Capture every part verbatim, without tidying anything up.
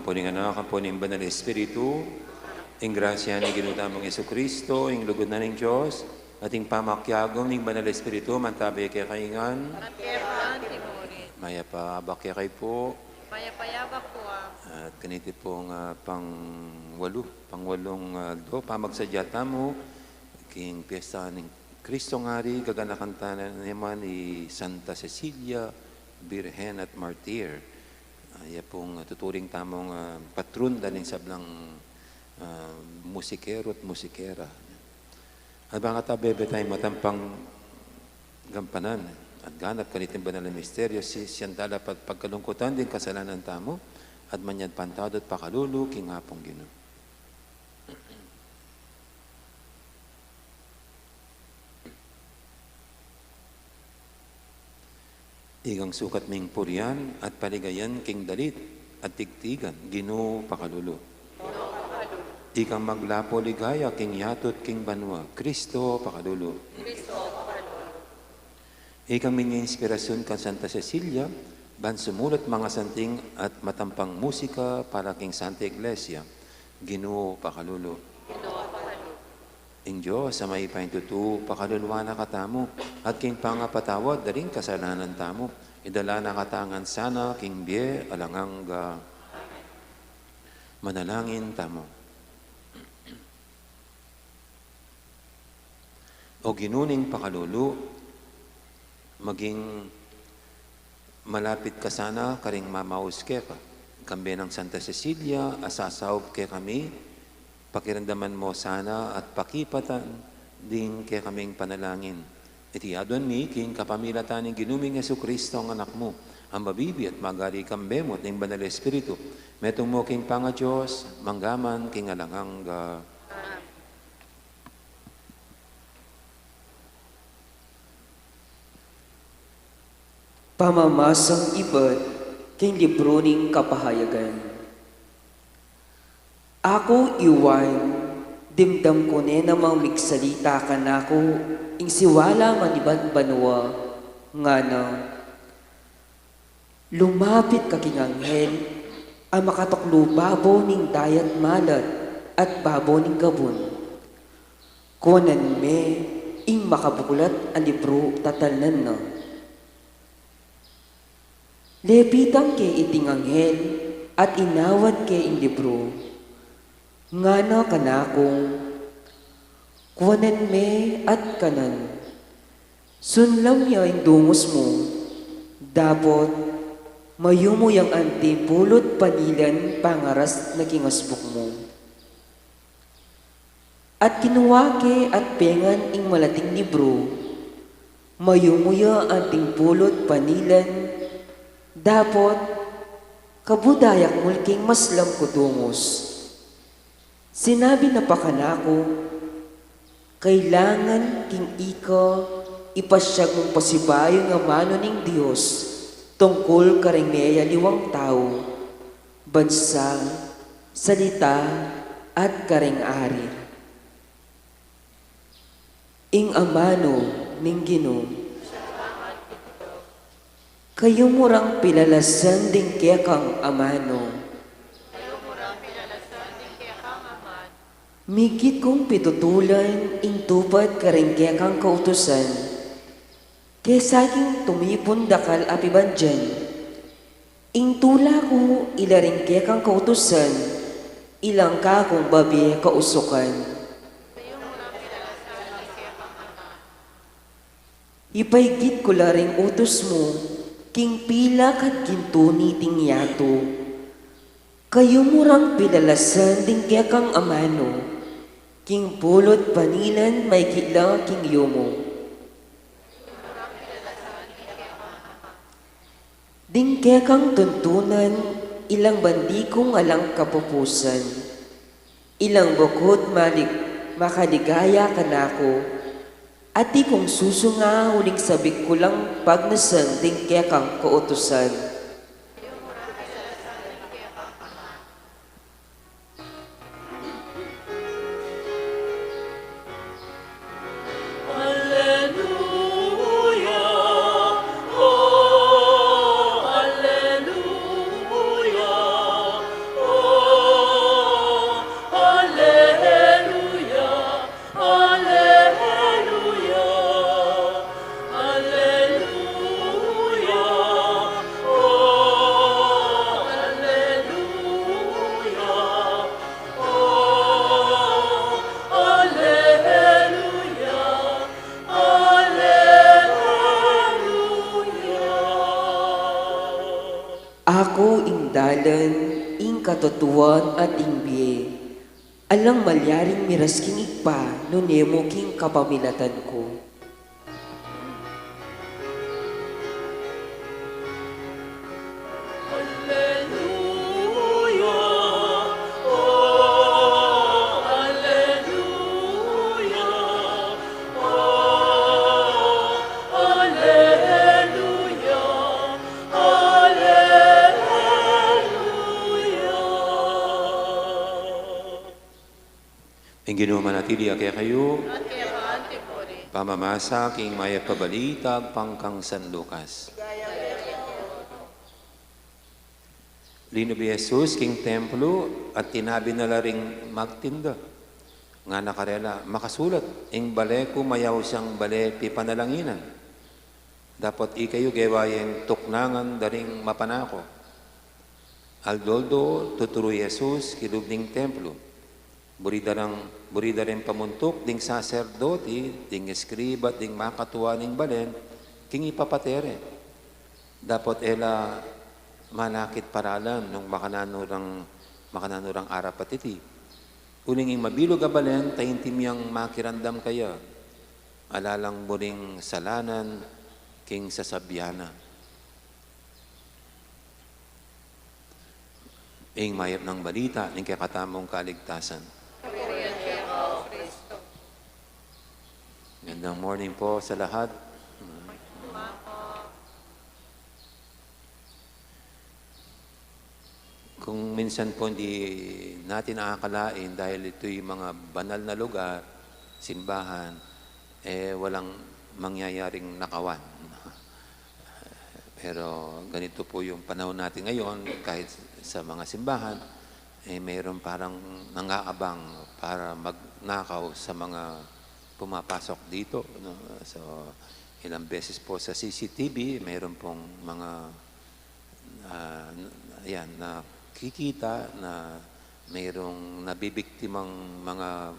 Ampo ning Anak, ampo ning Banal Espiritu, ing grasya ning Ginu tamung Jesucristo, ing lugud na ning Dios, at ing pamakiagum ning Banal Espiritu, mantabi kekayu ngan. At keka mu rin. Mayap a abak kekayu pu. Mayap a abak pu. At kaniti pung, ah, pangwalu, pangwalung, ah, aldo, pamagsadya tamu king piyesta ning Kristong Ari, gaganakan tana naman i Santa Cecilia, Birhen at Martir. Ah, iya pung tuturing tamung, ah, patron da ning sablang, ah, musikero at musikera. At bang kata bebe tayung matampang gampanan at ganap kaniting banal a misteryo, si, siyang dala pagkalungkutan ding kasalanan tamu, at manyad pantawad at pakalulu king Apung Ginu. Ikang sukat ming purian at paligayan king dalit at tigtigan, Ginu pakalulu. Ikang maglapo ligaya king yatu at king banua, Kristo pakalulu. Ikang minya inspirasyun kang Santa Cecilia, ban sumulat mangasanting at matampang musika para king Santa Iglesia, Ginu pakalulu. Ing Dios a mayupayang tutu, pakaluluan na katamu, at king pangapatawad da ring kasalanan tamu, idala na katamu ngan sana king bie alang angga. Manalangin tamu. O Ginu ning pakalulu, maging malapit ka sana karing mamaus keka, kambe nang Santa Cecilia a sasaup kekami, pakiramdaman mu sana at pakipatan ding kekaming panalangin. Iti aduan mi king kapamilatan ning Ginu ming Jesucristo, a Anak mu, a mabibie at magari kambe mu at ning Banal Espiritu, metung mu king pangaDios, mangga man king alang angga. Pamamasang ibat king libru ning Kapahayagan. Aku i Juan, dimdam ku ne namang migsalita kanaku ing siwala man ibat banua, ngana: Lumapit ka king anghel a makatuklu babo ning dayat malat at babo ning gabun. Kuanan me ing makabuklat a libru, tatalnan na. Lepitan ke iting anghel at inawad ke ing libru. Ngana kanaku: Kuanan me at kanan. Sunlam ya ing dungus mu, dapot mayumu yang anting pulut panilan pangaras na king asbuk mu. At kinua ke at pengan ing malating libru, mayumu ya anting pulut panilan, dapot kabud a yakmul king maslam ku dungus. Sinabi na pa kanaku: Kailangan king ika ipasyag mung pasibayu ing amanu ning Dios tungkul karing meyaliwang tau, bansa, salita, at karing ari. Ing amanu ning Ginu. Kayumu rang pilalasan ding kekang amanu. Migit kung pitutulan ing tupad karing kekang kautusan kesa king tumipun dakal a pibandian. Ing tula ku ila ring kekang kautusan, ilang kakung babie kausukan. Ipaigit ku la ring utus mu king pilak at gintu niting yatu. Kayumu rang pilalasan ding kekang amanu king pulut panilan maigit la king yumu. Ding kekang tuntunan ilang bandikung alang kapupusan, ilang bukud malik makaligaya kanaku, at ikung susunga uling sabik ku lang pagnasan ding kekang kautusan. katutuan at ing bie. Alang malyaring miras king Ibpa, nune mu king kapamilatan ku. Ing Ginu manatili ya kekayu. At keka anti puri. Pamamasa king mayap a balita agpang kang San Lucas. Linub i Jesus king templo at tinabi na la ring magtinda. Ngana karela, makasulat, ing bale ku mayaus yang bale pipanalanginan. Dapot ikayu gewa yeng tuknangan da ring mapanako. Aldo-aldo tuturu i Jesus king lub ning templo. Buri da rang, buri da ring pamuntuk ding saserdoti, ding eskriba, ding makatua ning balen, king ipapate re. Dapot e la manakit paralan nung makananu rang, makananu rang arapat iti. Uling ing mabilug a balen, taintim yang makiramdam kaya. Ala lang buring salanan king sasabian na. Ing mayap nang balita ning kekatamung kaligtasan. Gandang morning po sa lahat. Kung minsan po hindi natin aakalain dahil ito'y mga banal na lugar, simbahan, eh, walang mangyayaring nakawan. Pero ganito po yung panahon natin ngayon, kahit sa mga simbahan, eh, mayroon parang nangaabang para magnakaw sa mga pumapasok dito, no? So, ilang beses po sa C C T V, mayroon pong mga, ah, n-, ayan, nakikita na mayroong nabibiktimang mga,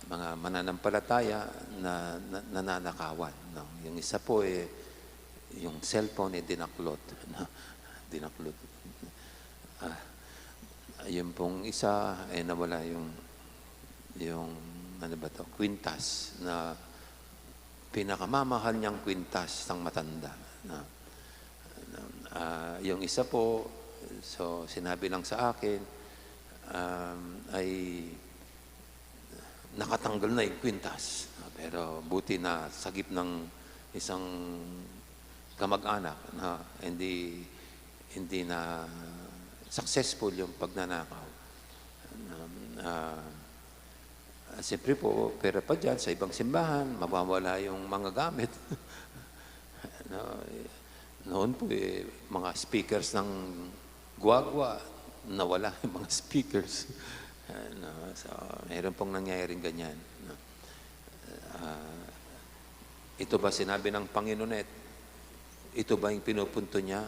mga mananampalataya na, na nananakawan, no? Yung isa po, eh, yung cellphone, eh, dinaklot, no? Dinaklot. Ah, yun pong isa, eh, nawala yung, yung, ano ba to, kwintas na pinakamamahal niyang kwintas ng matanda, no? Ah, yung isa po, so, sinabi lang sa akin, um, ay nakatanggal na yung kwintas. Pero buti na sagip ng isang kamag-anak na hindi, hindi na successful yung pagnanakaw. Um, ah, siyempre po, pera pa dyan, sa ibang simbahan, mawawala yung mga gamit. No, eh, noon po, eh, mga speakers ng Guagua, nawala yung mga speakers. Ano, so, meron pong nangyayaring ganyan, no? Ah, ito ba sinabi ng Panginoon, eh, ito ba yung pinupunto niya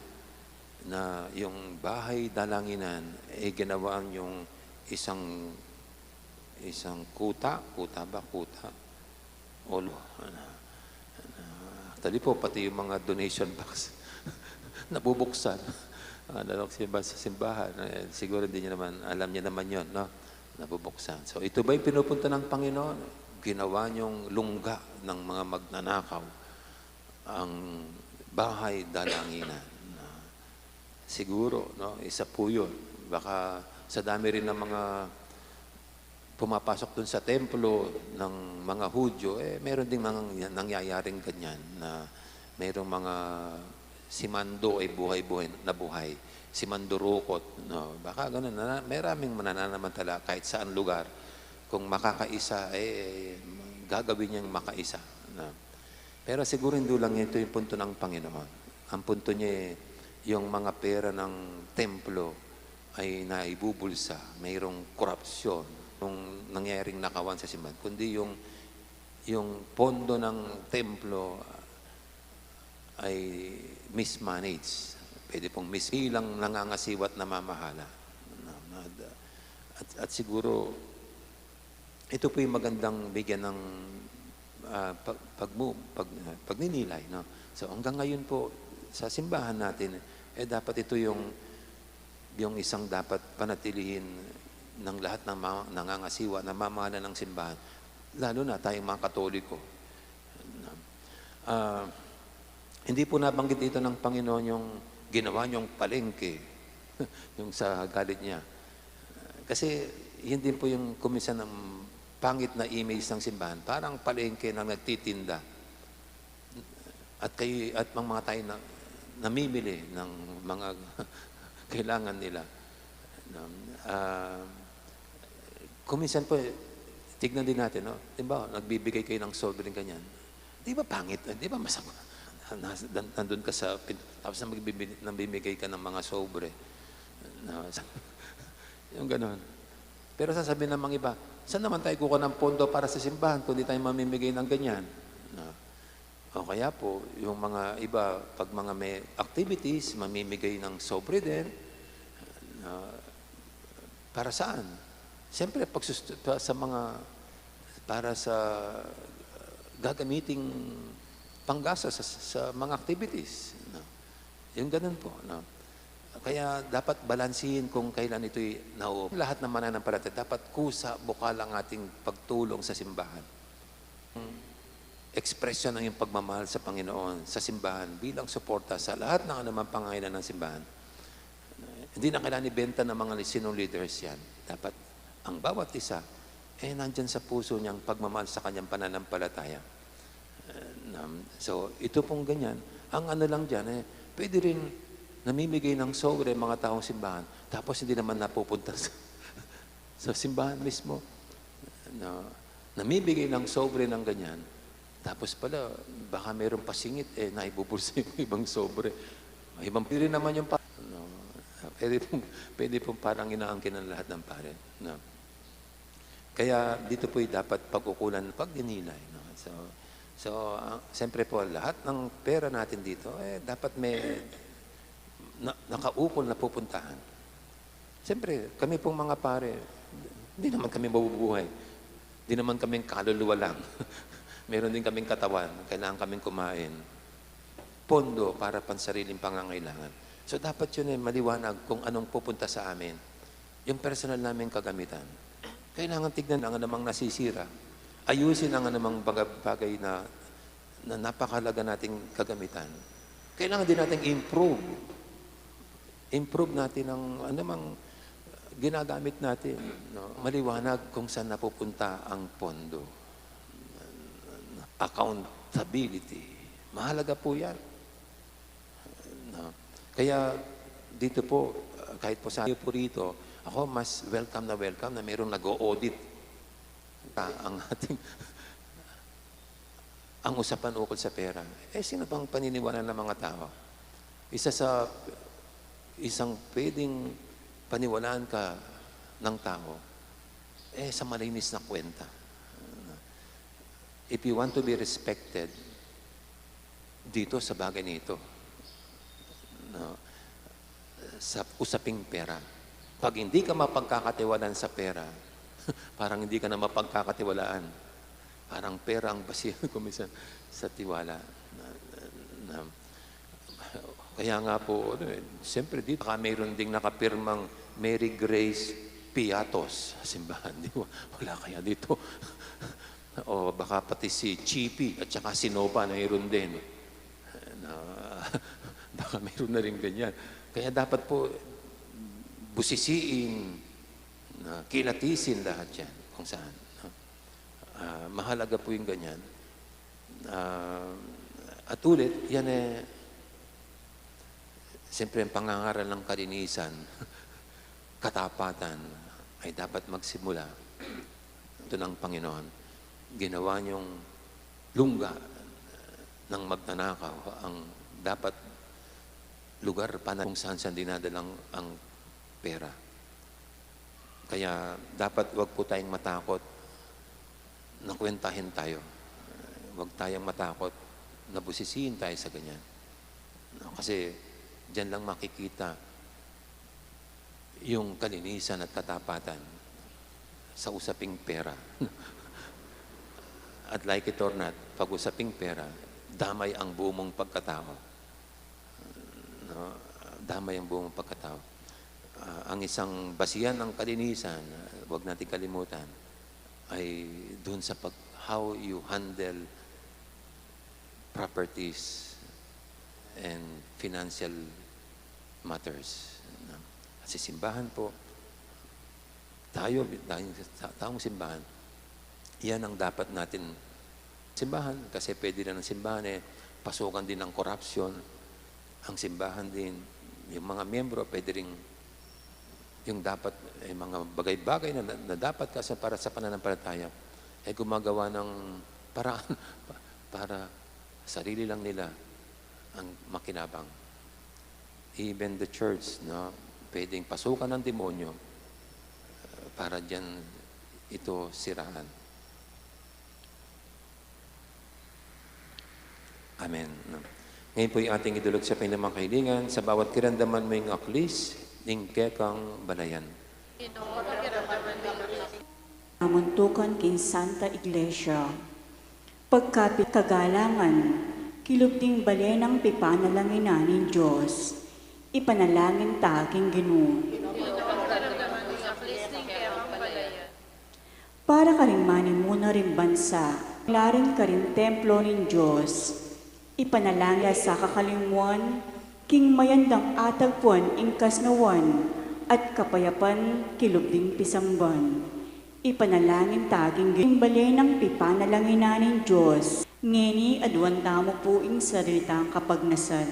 na yung bahay dalanginan, eh, ginawa niyong isang, isang kuta, kuta ba? Kuta? Olo. Ano, ano, actually po, pati yung mga donation box, nabubuksan. Ah, lalong simba-, sa simbahan, eh, siguro hindi niya naman, alam niya naman yon, no? Nabubuksan. So, ito ba'y pinupunta ng Panginoon? Ginawa niyong lungga ng mga magnanakaw ang bahay dalanginan. Ah, siguro, no? Isa po yun. Baka sa dami rin ng mga pumapasok dun sa templo ng mga Hudyo, eh, meron ding mga nangyayaring ganyan na merong mga si Mando ay buhay-buhay na buhay, si Mando Rukot, no? Baka ganun, na, maraming mananamantala kahit saan lugar, kung makakaisa, eh, gagawin niyang makaisa, no? Pero siguro hindi lang ito yung punto ng Panginoon. Ang punto niya, eh, yung mga pera ng templo ay naibubulsa, mayroong korupsyon nung nangyaring nakawan sa simbahan, kundi yung, yung pondo ng templo ay mismanage. Pwede pong mis-, bilang nangangasiwa at namamahala. At, at siguro, ito po'y magandang bigyan ng, ah, pag-, pagmu-, pag-, ah, pagninilay, no? So, hanggang ngayon po, sa simbahan natin, eh, dapat ito yung Yung isang dapat panatilihin ng lahat ng mga nangangasiwa, namamahala ng simbahan, lalo na tayong mga Katoliko. Ah, hindi po nabanggit dito ng Panginoon yung ginawa niyong palengke, yung sa galit niya. Kasi yun din po yung kuminsan ng pangit na image ng simbahan, parang palengke ng nagtitinda. At kay, at mga, mga tayo na namimili ng mga kailangan nila. No? Ah, kuminsan po, tignan din natin, no? Halimbawa, nagbibigay kayo ng sobre, ganyan. Di ba pangit? Di ba masama? Nas-, nan-, nandun ka sa pin-, tapos na magbibigay, namimigay ka ng mga sobre. No? Yung ganon. Pero sasabihin ng mga iba, "Saan naman tayo kukuha ng pondo para sa simbahan kung di tayo mamimigay ng ganyan?" No? O kaya po, yung mga iba, pag mga may activities, mamimigay ng sobre din. Ah, para saan? Siyempre, pagsus-, pa-, sa mga, para sa gagamiting panggastos sa, sa mga activities, no? Yung ganun po, no? Kaya dapat balansihin kung kailan ito'y nau-, lahat ng mananampalataya, dapat kusa, bukal ang ating pagtulong sa simbahan. Ekspresyon ng iyong pagmamahal sa Panginoon, sa simbahan, bilang suporta sa lahat ng anumang pangangailangan ng simbahan. Hindi na kailangan ibenta ng mga sinong leaders yan. Dapat ang bawat isa, eh, nandyan sa puso niyang pagmamahal sa kanyang pananampalataya. Eh, nam-, so, ito pong ganyan. Ang ano lang dyan, eh, pwede rin namimigay ng sobre mga taong simbahan, tapos hindi naman napupunta sa, sa simbahan mismo. No? Namibigay ng sobre ng ganyan. Tapos pala, baka meron pa singit, eh, naibubulsa yung ibang sobre. Ibang pili naman yung pa-, no? Pwede pong, pwede pong parang inaangkin ang lahat ng pare. No? Kaya dito po'y dapat pag-ukulan, pagdinilay. No? So, so, ah, siyempre po, lahat ng pera natin dito, eh, dapat may na-, nakaukol na pupuntahan. Siyempre, kami pong mga pare, hindi naman kami mabubuhay. Hindi naman kaming kaluluwa lang. Meron din kaming katawan, kailangan kaming kumain. Pondo para pansariling pangangailangan. So, dapat yun ay maliwanag kung anong pupunta sa amin. Yung personal naming kagamitan. Kailangan tignan ang anumang nasisira. Ayusin ang anumang baga-, bagay na, na napakahalaga nating kagamitan. Kailangan din nating improve. Improve natin ang anumang ginagamit natin, no? Maliwanag kung saan napupunta ang pondo. Accountability. Mahalaga po yan. No? Kaya dito po, kahit po sa po rito, ako mas welcome na welcome na mayroong nag-o-audit. Ah, ang ating, ang usapan ukol sa pera. Eh, sino bang paniniwala ng mga tao? Isa sa, isang pwedeng paniwalaan ka ng tao, eh, sa malinis na kwenta. If you want to be respected, dito sa bagay na ito, no? Sa usaping pera. Pag hindi ka mapagkakatiwalaan sa pera, parang hindi ka na mapagkakatiwalaan. Parang pera ang basihan ko minsan sa tiwala. Na, na, kaya nga po, ano eh, siyempre dito, baka mayroon ding nakapirmang Mary Grace Piatos sa simbahan. Di ba? Wala kaya dito? O baka pati si Chippy at saka si Nova mayroon din. Na, baka mayroon na rin ganyan. Kaya dapat po busisiin, na kilatisin lahat yan kung saan, no? Ah, mahalaga po yung ganyan. Ah, at ulit, yan eh, siyempre, ang pangangaral ng kalinisan, katapatan, ay dapat magsimula. Ito ng Panginoon, ginawa niyong lungga ng magnanakaw ang dapat lugar para kung saan saan dinadala ang pera. Kaya dapat wag po tayong matakot na kwentahin tayo. Wag tayong matakot na busisiin tayo sa ganyan. No, kasi diyan lang makikita yung kalinisan at katapatan sa usaping pera. At like it or not, pag usaping pera, damay ang buong mong pagkatao. No? Damay ang buong mong pagkatao. Ah, ang isang basihan ng kalinisan, ah, wag nating kalimutan, ay dun sa pag-, how you handle properties and financial matters, no? Kasi simbahan po, tayo, tayo sa taong simbahan, yan ang dapat natin simbahan, kasi pwede rin ang simbahan, eh, pasukan din ng korupsyon. Ang simbahan din, yung mga miyembro, pwede rin yung dapat, eh, mga bagay-bagay na, na dapat kasi para sa pananampalataya, eh, gumagawa ng paraan pa-, para sarili lang nila ang makinabang. Even the church, no, pwedeng pasukan ng demonyo, uh, para diyan ito siraan. Amen. Ngayon po'y ating idulog sa Panginoon kahilingan, sa bawat kiramdaman mo ing aklis ning kekang balayan. Pamuntukan king Santa Iglesia. Pagkapit kagalangan, kilub ding bale nang pipanalanginan ning Dios, ipanalangin ta king Ginu. Para karing manimuna ring bansa, la rin karing templo ning Dios, ipanalangin la sa kakalingwan, king mayandang atagpuan ing kasnawan at kapayapan kilub ding pisamban. Ipanalangin ta king bale nang pipanalanginan ning Dios. Ngeni aduan tamu pu ing sarili tang kapagnasan.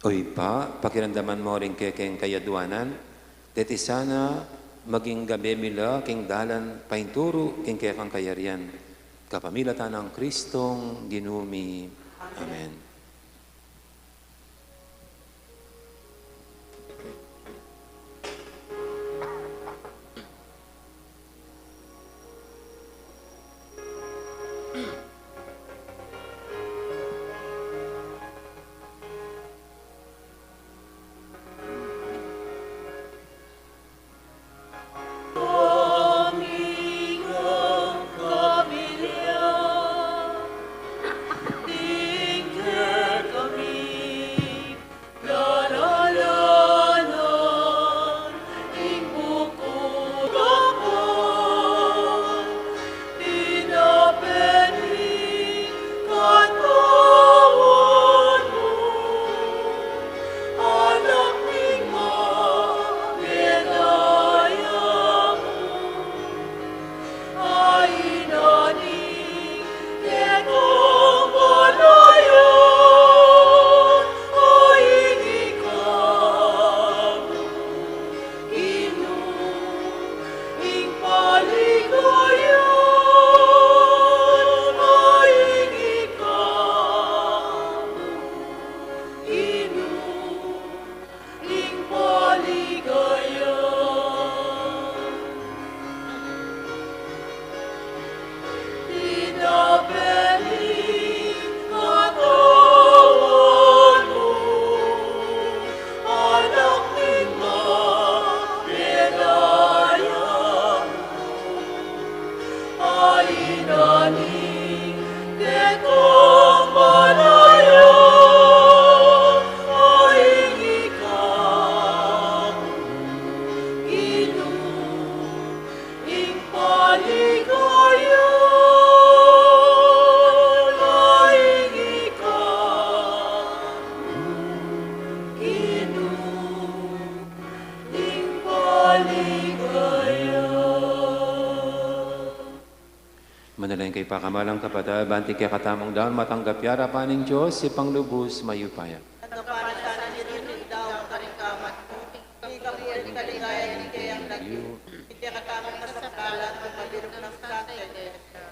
O Ibpa, pakiramdaman mo ring kekeng kayaduanan, deti sana maging gabe mi la king dalan painturu king kekang kayarian. Kapamilatan nang Kristong Ginu mi. Amen. Manalangin kayu, pakamalan kung kapatad, ban king kekatamung daun matanggap ya arapan ning Dios, Ibpang lubus mayupaya. At kapanasan ning daun karing gamat mu, king kapurian at kaligayan ning kayang lagyu, king kekatamung kasaplalan, magmabilug nang Santa Iglesia.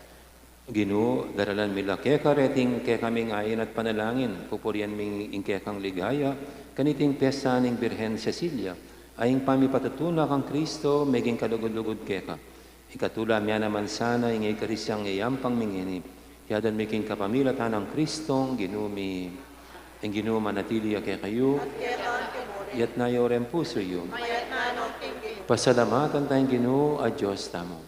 Ginu, daralan mi la keka reting kekaming ain at panalangin, pupurian mi ing kekang ligaya, kaniting pesta ning Birhen Cecilia, a ing pamipatutuna kang Kristo, meging kalugud-lugud keka. Ikatula mi ya naman sana ing Eukaristiang yayampang mi ngeni, yadan mi king kapamilatan nang Kristong Ginu mi. Ing Ginu manatili ya kekayu. Iyatas yu reng pusu yu. Pasalamatan taya ing Ginu a Dios tamu.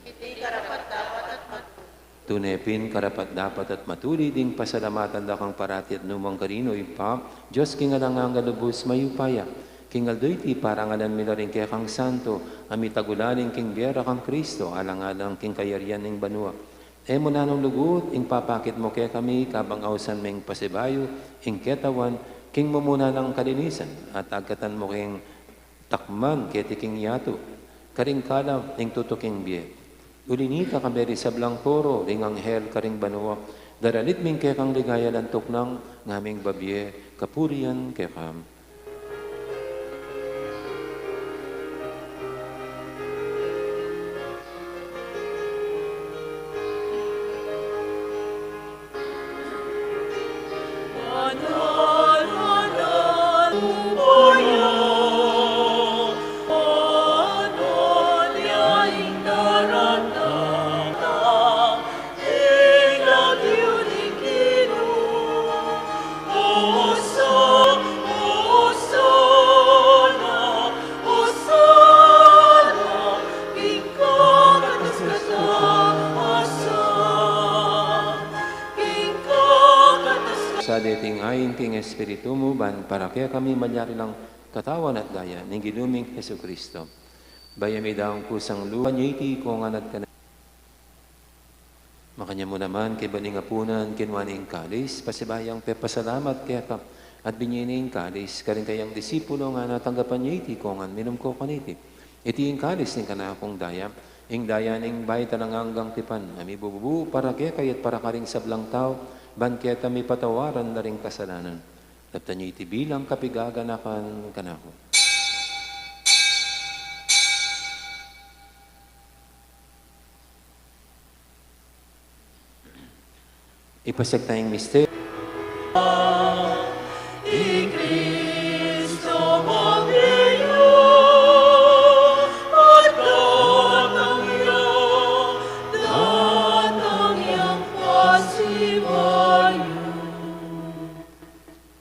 Tune pin karapat-dapat at matulid ing pasalamatan da kang parati at nu man karin, o Ibpa, Dios king alang angga, lubus mayupaya. King aldo iti parangalan mi la ring kekang santo a mitagulaling king bie ra kang Kristo, alang-alang king kayarian ning banua. E mu nanung lugud ing papakit mu kekami kabang ausan ming pasibayu ing ketawan king mumuna nang kalinisan, at agkatan mu king takman keti king yatu, karing kalam ning tutuking bie. Uli na nita, kambe ring sablang koro ring anghel karing banua, daralit mi ing kekang ligaya, lantuk nang ngaming babie kapurian keka. Sa deting ain king Espiritu mu, ban para kekami malyari lang katawan at daya ning Ginu ming Jesucristo. Bayu mi dang kusang lua, nya iti kongan at kana. Makanyan mu naman, kaybat ning apunan, kinua ne ing kalis, pasibayu yang pepasalamat keka, at binie ne ing kalis karing kayang disipulo, ngana, tanggapan ye iti kongan, minum kayu kaniti. Iti ing kalis ning kanakung daya, ing daya ning bayu at alang anggang tipan, a mibubu para kekayu at para karing sablang tau, ban keta mipatawaran la ring kasalanan. Daptan ye iti bilang kapigaganakan kanaku. Ipasiag taya ing misteryo. I Kristo mabiyu, at datang ya, datang yang pasibayu.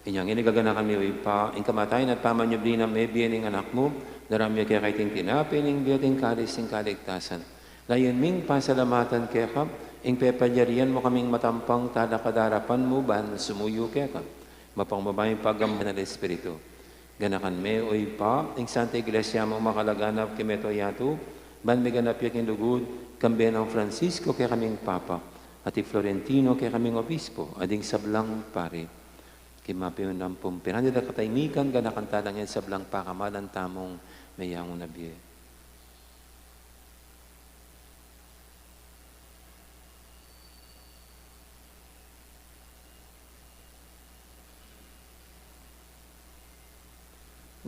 Inyang ini gaganakan mi, o Ibpa, ing kamatayan at pamanyubli nang mebie ning Anak mu, daraun mi keka iting tinape ning bie at ing kalis ning kaligtasan. Layun ming pasalamatan keka ing pepalyarian mu kaming matampang talakad king arapan mu ban sumuyu keka. Mapang babayung pagam banal Espiritu. Ganakan me, o Ibpa, ing Santa Iglesia mung makalaganap king mabilug a yatu, ban miganap ya king lugud, kambe nang Francisco kekaming Papa, at i Florentino kekaming Obispo, at ding sablang pari. King mapamintuan pung piran ding katahimikan, ganakan tala ngan ing sablang pakamalan tamung meyangu na bie.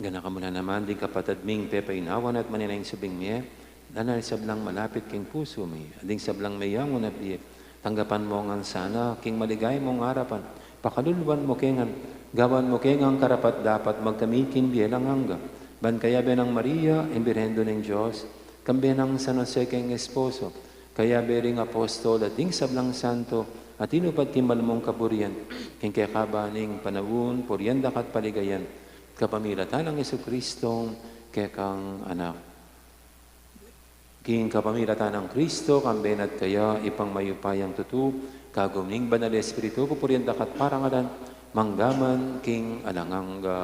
Ganakan mu la naman ding kapatad ming pepainawan at manenaya king subling mie, dana ring sablang malapit king pusu mi, at ding sablang meyangu na bie, tanggapan mu ngan sana king maligaya mung arapan, pakaluluan mu ke ngan, gawan mu ke ngan karapat-dapat magkamit king bie alang angga, ban kayabe nang Maria, ing Birhen Indu ning Dios, kambe nang San Jose keng esposo, kayabe ring apostol at ding sablang santo, a tinupad king malmung kaburian, king kekaba ning panaun, purian da ka at paligayan, kapamilatan nang Jesucristo, kekang Anak. King kapamilatan nang Kristo, kambe na at kaya, Ibpang mayupayang tutu, kagum ning Banal Espiritu, pupurian da ka at parangalan, mangga man king alang angga.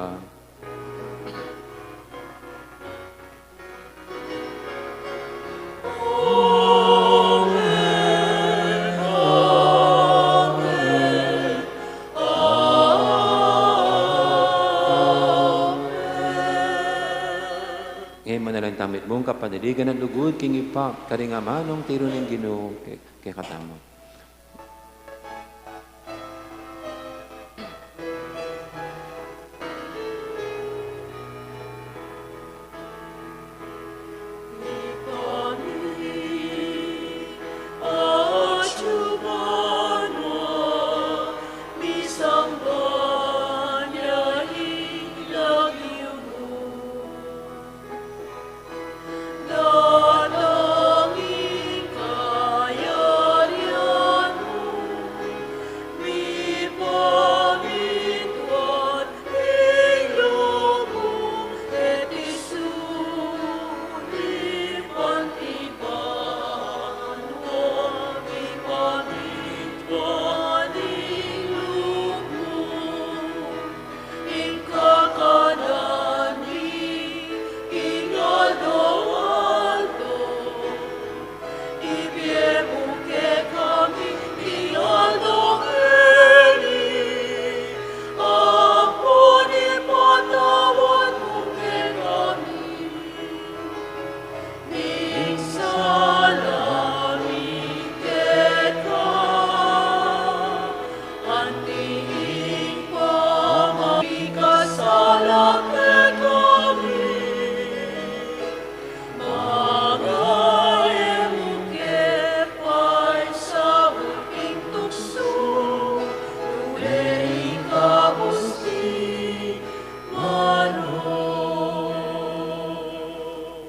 Ngeni manalangin tamu mitmung kapanaligan at lugud king Ibpa, karing amanung tiru ning Ginu, ke-, kekatamu.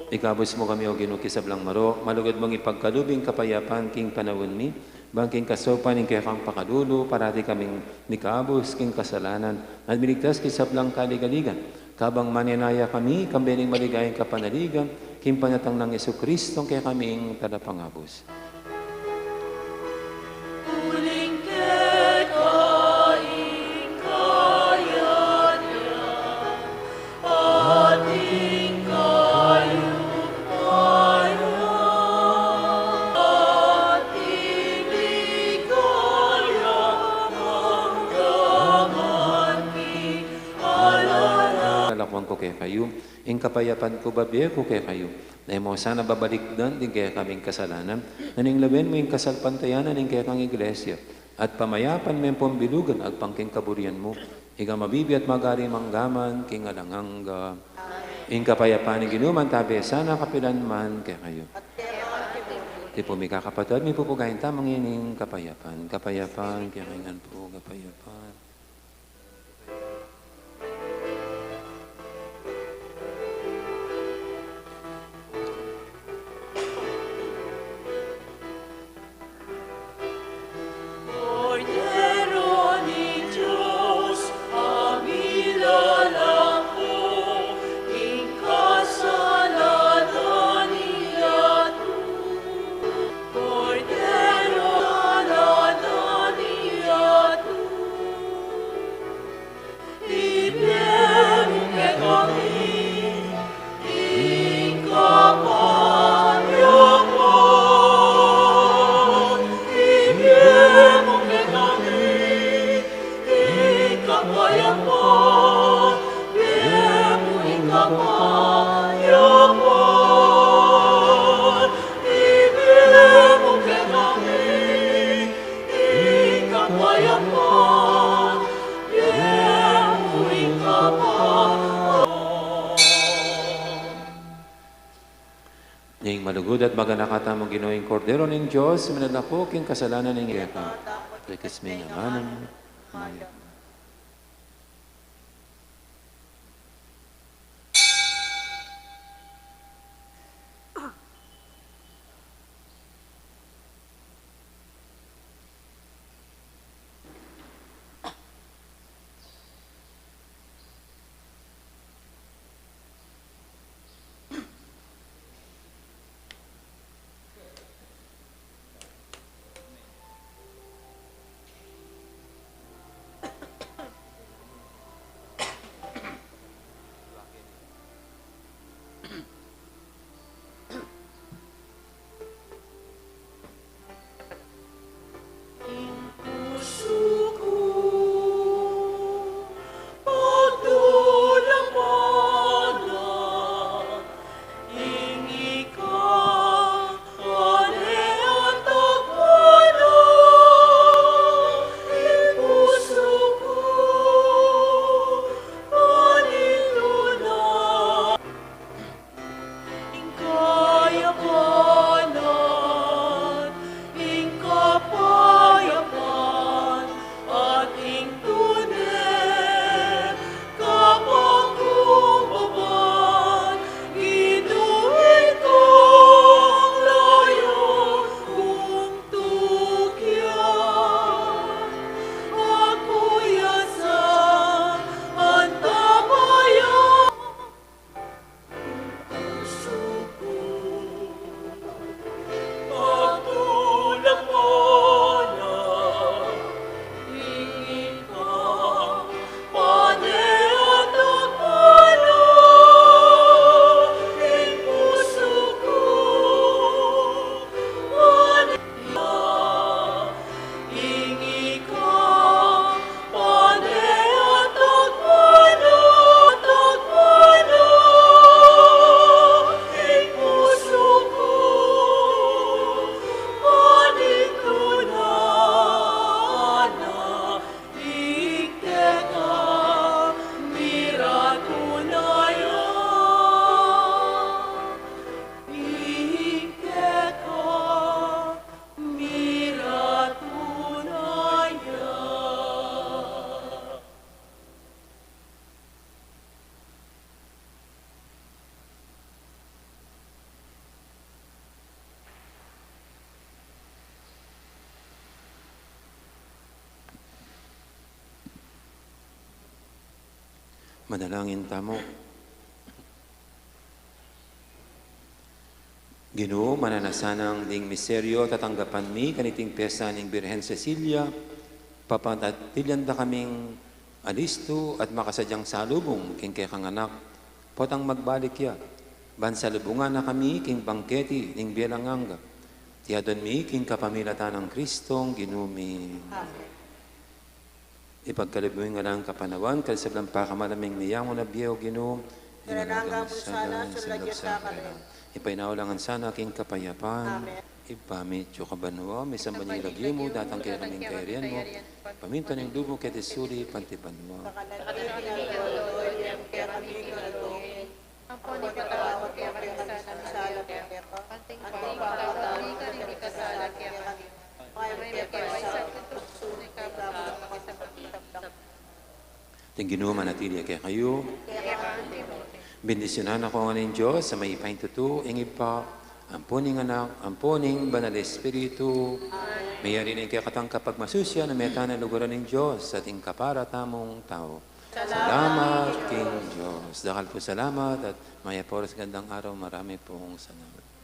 Ikabus mu kami, O Ginu, king sablang marok, malugud mung ipagkalub ing kapayapan king panaun mi, bang king kasaupan ning kekang pakalulu, parati kaming mikabus king kasalanan, at miligtas king sablang kaligaligan. Kabang manenaya kami, kambe ning maligayang kapanaligan, king panatang nang Jesucristo, kekaming talapangabus. Uling keka ing kayarian, ating kayupayan, ating ligaya, anggang king alalan. Lalakwan ku kekayu, ing kapayapan ku babie ku kekayu. E mu sana babalikdan ding kekaming kasalanan, nune lawen mu ing kasalpantayanan ning kekang Iglesia, at pamayapan me pung bilugan agpang king kaburian mu, ika a mabibie at magari mangga man king alang angga. Ing kapayapan ning Ginu mantabe sana kapilan man kekayu. Iti pu, mikakapatad, mipupugayan tamu ing kapayapan. Kapayapan, kekayu ngan pu, kapayapan. Kordero ning Dios, a milalako king kasalanan ning yatu. Kordero, kasalanan ning yatu. Ibie mu kekami ing kapayapan. Ibie mu kekami ing kapayapan. Ibie mu ing kapayapan. Ibie mu kekami ing kapayapan. Ning malugud at maganaka tamung Ginu, ing Kordero ning Dios, a milalako king kasalanan ning yatu. Likas mi ing amanung. Amen. Manalangin tamu. Ginu, mananu na sanang ding misteryu tatanggapan mi kaniting pesta ning Birhen Cecilia, papanatilian da kaming alistu at makasadyang salubung king kekang Anak, potang magbalik ya, ban salubungan na kami king bangketi ning bie alang angga. Iti adwan mi king kapamilatan nang Kristong Ginu mi. Amen. Ipagkalub mu ing alang kapanawan, king sablang pamagkalam ning miyang na bie, O Ginu, ing alang angga mu sana, sulagan ya sa karela. Ipainawa la ngan sana king kapayapan. Amen. Ibpa mi, atsu ka banua, misamban ya ing lagyu mu, datang kekami ing kayarian mu, mipamintuan ing lub mu keti sulip anti banua. Ampon ipatawad mu kekami ing sala mi, anti ing pagpatawad mi kekami ing mikasala kekami. Manga e mu ke paisaul king tuksu, nune ikabus mu kami king sablang sablang. Ing Ginu manatili ya kekayu. Bendisyunan na kayu ngan ning Dios a mayupaya king tutu, ing Ibpa, ampon ing Anak, ampon ing Banal Espiritu. Mayari na ing kekatang kapagmasusian, meta na luguran ning Dios at ing kapara tamung tau. Salamat king Dios. Dakal pung salamat at mayap a oras, gandang araw, marami pung salamat.